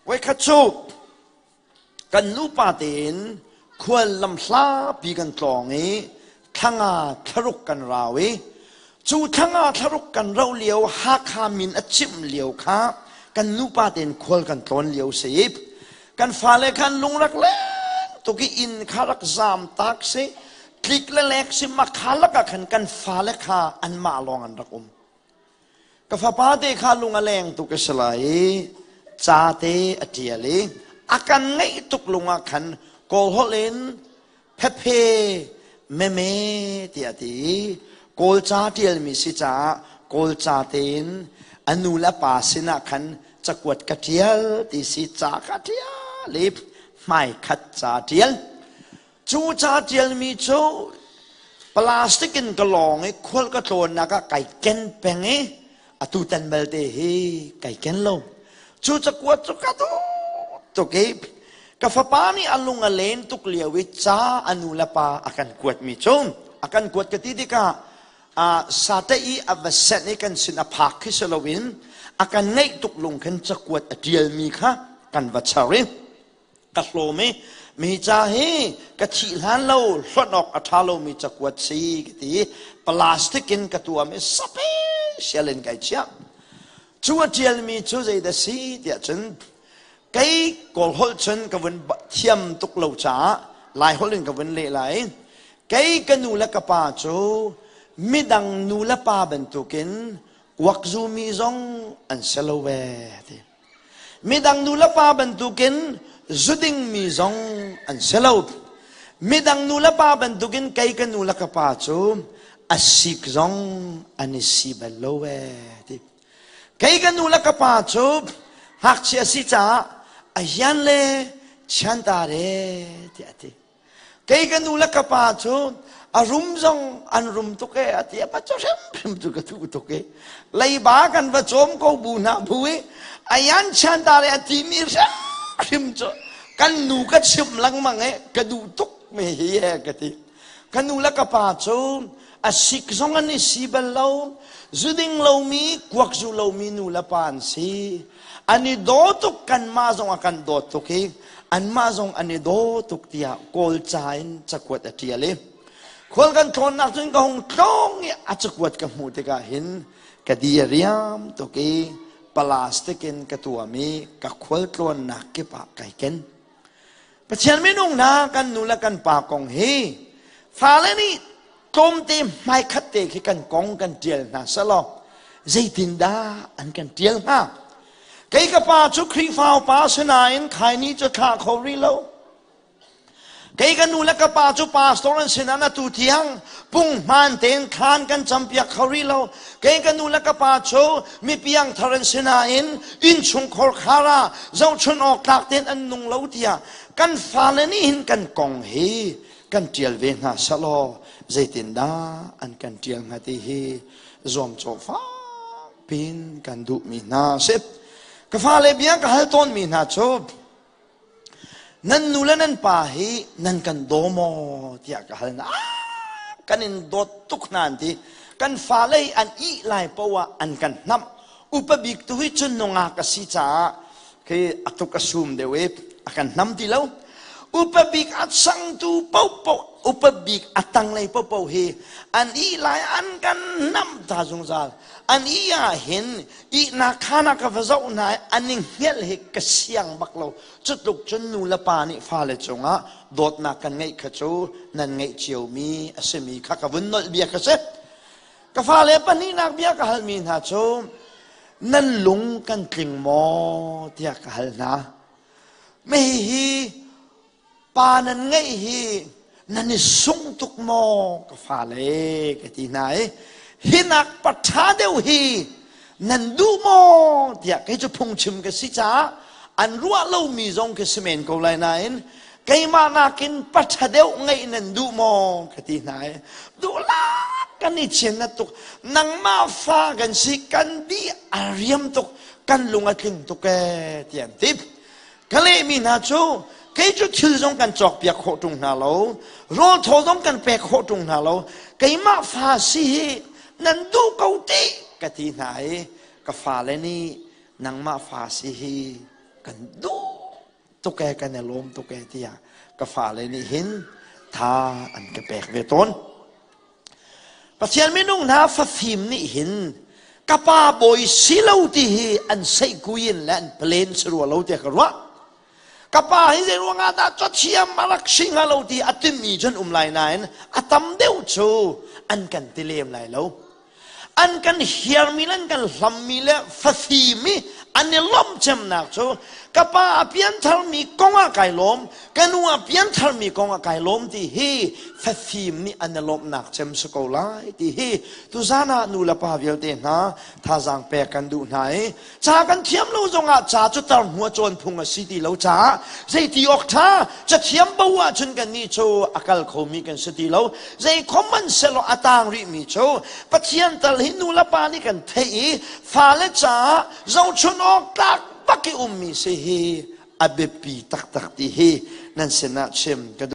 Voikhat cu kan nupa tein khual lamhlapi kan tlawng i thlanga thlaruk kan rau i cu thlanga thlaruk kan rauh lio Hakha min a chimh lio kha kan nupa tein khual kan tlawn lio si i kan fale khan lungrak leng tuk i inn kha rak zaam tak si tlik le lek si makha lakah khan kan fale kha anmah lawng an rak um. Ka fapa te kha lung a leng tuk a si lai i ca te a ṭial i a kan ngaih tuk lung ah khan Kawl holh in phephe meme tiah a ti i Kawl ca ṭialmi si caah Kawl ca tein a nu le a pa sinah khan cakuat ka ṭial ti si ca kha ṭial i hmaikhat ca ṭial. Cu ca ṭialmi cu plastic in ka lawng i khual ka tlawnnak ah kai ken peng i atu tan belte hi kai ken lo. Cu cakuat cu ka duh tuk i ka fapa nih a lung a len tuk lio i ca a nu le pa a kan kuatmi cu a kan kuat ka ti tikah sate i a va senh i kan sin a phak khi si loin a kan ngaih tuk lung khin cakuat a ṭialmi kha kan va char i ka hlawm i mi ca hi ka thih hlan lo hlonh awk a ṭha lomi cakuat si ka ti i plastic in ka tuam i special in kai chiah. Cu a ṭialmi cu zeidah si tiah cun kei Kawl holh cun ka vun thiam tuk lo caah Lai holh in ka vun leh lai. Kei ka nu le ka pa cu midang nu le pa bantukin kuakzumi zong an si lo ve ti. Midang nu le pa bantukin zuding mi zong an si lo. Midang nu le pa bantukin kei ka nu le ka pa cu a sik zong an i si bal lo ee ti. Kei ka nu le ka pa cu ngakchia si caah a hian le chianta re tiah a ti. Kei ka nu le ka pa cu a rum zong an rum tuk e a ti a pa cu hrimhrim cu ka duh tuk i leiba kan va cawm ko bu hna bu i ayan chan ta le a ti mi hrimhrim cu kan nu ka chimh lengmang e ka duh tuk mi hi e ka ti ka nu le ka pa cu a sik zong an i si bal lo zuding lomi kuak zu lomi nu le pa an si an i daw tuk kanmah zong a kan dawt tuk i anmah zong an i daw tuk tiah Kawl ca in cakuat a ṭial i khual kan tlawnnak cun ka hung tlawng i a cakuat ka hmuh tikah hin ka di a riam tuk i plastic in ka tuam i ka khual tlawnnak kip ah kai ken. Pathian minung hna kan nu le kan pa kong hi fale nih tlawmte hmaikhat te khi kan kong kan ṭial hna selaw zeitindah an kan ṭial hnga? Kei ka pa cu Khrihfa upa sinain khaini cu thlah kho rih lo. Kei ka nu le ka pa cu pastor an sinah atu tiang punghman tein thlan kan campiak kho rih lo. Kei ka nu le ka pa cu mi piangthar an si nain innchungkhar khar ah zohchun awk tlak tein an nung lo tiah kan fale nih hin kan kong hi kan ṭial ve hna selaw zeitindah an kan ṭial hnga ti hi zuamcawh fakpin kan duhmi hna a si. Ka fale bia ka hal tawnmi hna cu Nan nu le nan pa hi nan kan daw maw tiah ka hal hna. Kan in dawt tuk hna an ti. Kan fale hi an ih lai paoh ah an kan hnamh. Upa bik tu hi cun nungak a si caah khi a tuk a sum deuh i a kan hnam ti lo. Upa bik a changtu paohpaoh, upa bik a tanglei paohpaoh hi an ih lai an kan hnamh ta zungzal. An ih ah hin ihnak khaan ah ka va zoh hna i an i hngelh hi ka siang bak lo. Cutluk cun nu le pa nih fale cungah dawtnak kan ngeih kha cu nan ngeih ciomi a simi kha ka vun nolh bia kha si. Ka fale pahnihnak bia ka halmi hna cu nan lung kan tling maw tiah ka hal hna. Hihi pa nan ngeih hi nan i sung tuk maw ka fale ka ti hna i hinak pa ṭha deuh hi nan duh maw tiah kei cu phungchim ka si caah an ruah lomi zong khi si men ko lai nain keimah nakin pa ṭha deuh ngeih nan duh maw ka ti hna i duhlak kan i chian na tuk nangmah fa kan si kan di a riam tuk kan lung a tling tuk ee tiah an ti. Ka lehmi hna cu kei cu thil zong kan cawkpiak khawh ṭung hna lo, rawl thaw zong kan pek khawh ṭung hna lo, keimah fa si hi nan duh ko ti ka ti hna i ka fale nih nangmah fa si hi Kan duh tuk e, kan i lawm tuk e tiah ka fale nih hin tha an ka pek ve tawn. Pathian minung hna fafim nih hin ka pa bawi si lo ti hi an seihkui in le an plan si rua lo tiah ka ruah. Ka pa hi zei ruangah dah cathiam a rak si hnga lo ti a timi cun um lai nain a tam deuh cu an kan ti lem lai lo. An kan hiarmi le an kan hlammi le fafim i an i lawmh cemnak cu ka pa a piantharmi kong ah kai lawm, ka nu a piantharmi kong ah kai lawm ti hi fafim nih an i lawmhnak cem si ko lai ti hi tuzan ah nu le pa vialte hna thazaang pek kan duh hna i Ca kan thiam lo zongah ca cu tar hnu a cawn phung a si ti lo caah zeiti awk ṭha cathiam bo ahcun kannih cu a kal khomi kan si ti lo. Zei khom man selaw a tang rihmi cu Pathian tal hi nu le pa nih kan theih i fale caah zohchun awk tlak bak i ummi si hi a biapi taktak ti hi nan sinah chim ka duh.